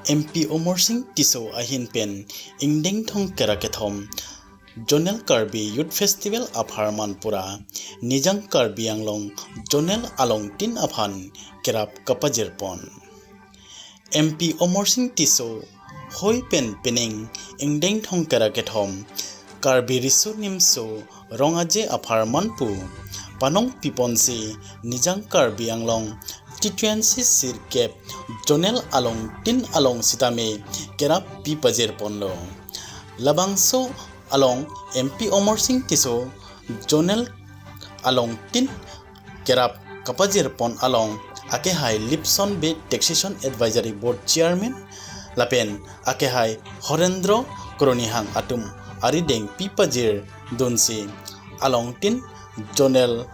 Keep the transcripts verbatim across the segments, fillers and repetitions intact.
M P Amarsing Tisso ahin pen ingdeng thongkep ra kethom Zonal Karbi Youth Festival apharman pura Nijang Karbi Anglong Zonal alongtin aphan kerap kapajirpon. M P Amarsing Tisso hoi pen pining ingdeng thongkep ra kethom Karbi Riso Nimso Rong Aje apharman pu panong piponsi Nijang Karbi Anglong twenty twenty sirkep Zonal alongtin along sitame kerap pipajirponlo. Labangso along M P Amarsing Tisso Zonal alongtin kerap kapajirpon along akehai Lipson Bey Taxation Advisory Board Chairman lapen akehai Horendro Kronihang atum arideng pipajirdunsi alongtin Zonal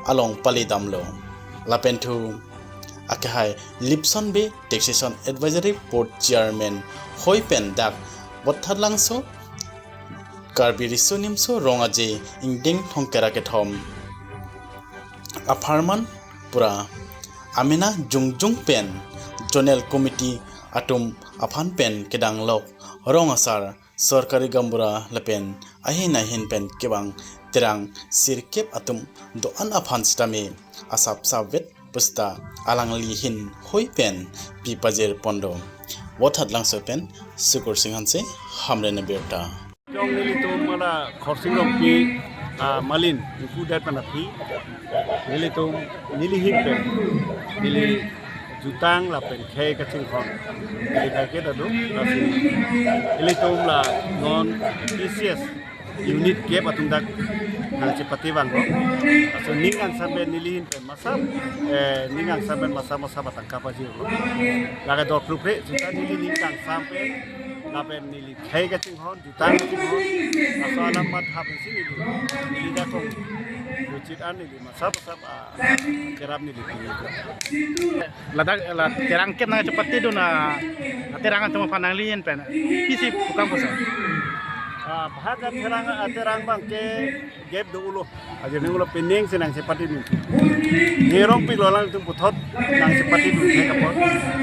along palidamlo. Lapen thu akehai Lipson Bey Taxation Advisory Board Chairman hoi pen dak Boithalangso Karbi Riso Nimso Rong Aje ingdeng thongkep ra kethom apharman pura amena jongjong pen Zonal Committee atum aphan pen kedanglok rong asar, sorkari gaonbura lapen ahin ahin pen kevang terang sirkep atum do-an aphan sitame asap savet pusita alangli ahin hoi pen pipajirponlo. Boithalangso pen Sukursing Hanse, Hamren abirta. Jong nelitum mala Khorsing Rongpi, ah, Malin ingpu det pen aphi nelitum, neli ahin pen neli jutang lapen khei kachinghon neli kaike ta do, lasi nelitum la non T C S unit kep atum dak nangchepate vanglo. Laso ning kangsam pen neli ahin pen masap, eh, ning kangsam pen masap masap atangka pajirlo. Lake dor prupre juta neli ning kangsam pen lapen neli khei kachinghon, jutang kachinghon, laso alam mat hap isi neli, neli jakong buchit an neli masap masap, ah, kerap neli pini. Ladak la terang kep nangchepatedun, ah, terang atum aphan nangli ahin pen pisi pu kang pusa. Ah, bahak terang, ah, terang abangke gap do-olo. Ajo ning ulo pining si nangchepatedun. Nirong piklo alangtum puthot nangchepatedun thek apot.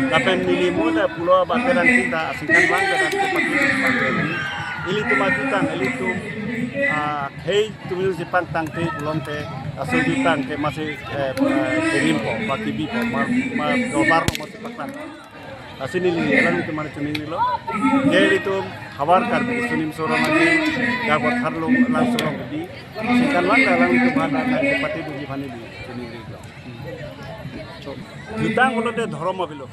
Lapen neli mo la pulo ba terang tinta asingkan bang terang chepatedun. Ilitum ajutang, ilitum, ah, khei atum jun si pangtangte pulote laso jutang ke masi, eh, eh, kerimpo, ba kebipo, ma, ma dorbar lo masi pangtang. Lasi neli alangtum aphan choningrilo. Ke ilitum havar Karbi Riso Nimso Rong Aje, jago tharlong langso long di. Singkan lang alangtum aphan nangchepatedunji aphan neli choningrilo. Jutang pulote dhorom avelo.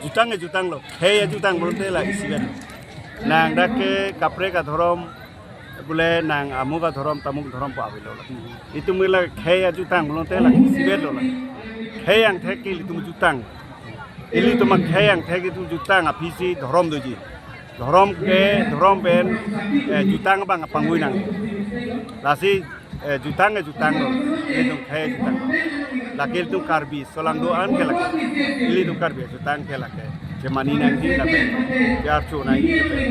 Jutang ke jutang lo. Khei ajutang pulote la isivet lo. Nang dak ke kaprek adhorom, bule nang amuk adhorom, tamuk dhorom pu avelo. Itum la khei ajutang pulote la isivet lo la. Khei angthek ke ilitum jutang. Ilitum akhei angthek itum jutang aphisi dhorom doji. Dhorom ke, dhorom pen, eh, jutang abang pangui nang. Lasi, eh, jutang ke jutang lo. Ilitum khei jutang. Lake ilitum Karbi aso alang do-an ke lake. Ilitum Karbi ajutang ke lake. Chemani nangji lapen, charcho nangji lapen.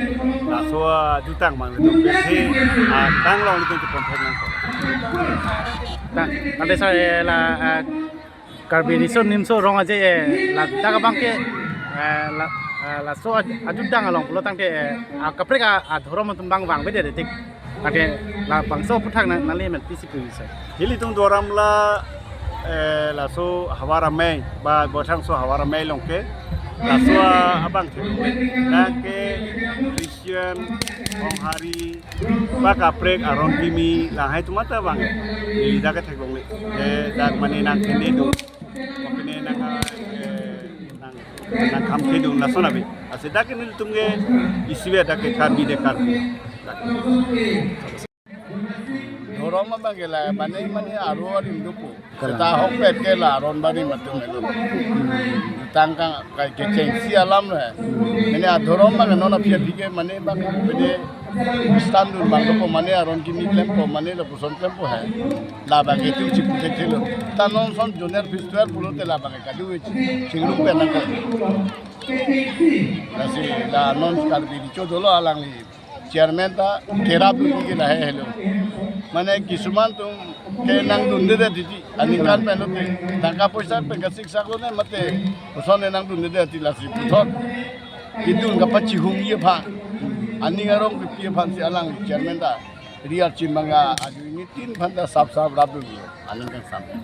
Laso ajutang abang ilitum pensi, ah, tang long ilitum chepon thek nangkok. Ta, tangte sir, eh, la, eh, Karbi Riso Nimso Rong Aje, eh, ladak abangke, eh, la, eh, laso aj-, ajutang along pulo tangte, eh, ah, kaprek a, adhorom atum abang vangvedet tik. Tangte labangso aphuthak nang, nangli ahin pen pisi pu sir. Ilitum dhorom la, eh, laso havar amei, ba Boithalangso havar amei along ke. Laso abang thek. Dak ke Christian, Honghari, ba kaprek aron kimi, lahai atum ta vang. Ili dak ke theklongle. Eh, dak mane nang kene do. Mane nang, eh, nang, nang kam ke do lason abi. Lasi dak ke nelitum ke isivet dak ke Karbi de Karbi. Dhorom abangke la, mane, mane aro arim dopo. Kalang. Seta ahokpet ke la aron barim atum helo. Tangka kai kechengsi alam lo he. Mane adhorom abang non aphi aphi ke mane abang mane Khristan dun abang dopo, mane aron kimi klempo, mane lapuson klempo he. Labangke tu chipu thekthelo. Ta non ason Zonal Festival pulote labangke kadu chingrum pen nangkok. Lasi la non Karbi Riso dolo alangli. Chairman ta kerap dun ke lahai helo. Mane kisuman atum ke nangdundedet titi, aningkan pen lote, tangka poisa pen kasiksak lone mate, koson nangdundedet titi, lasi puthot kedun kapachihungji aphan, aning arong kepi aphansi alang chairman ta ri archim bang ajo initin aphan ta sap sap rapdunlo, aningkan sampai.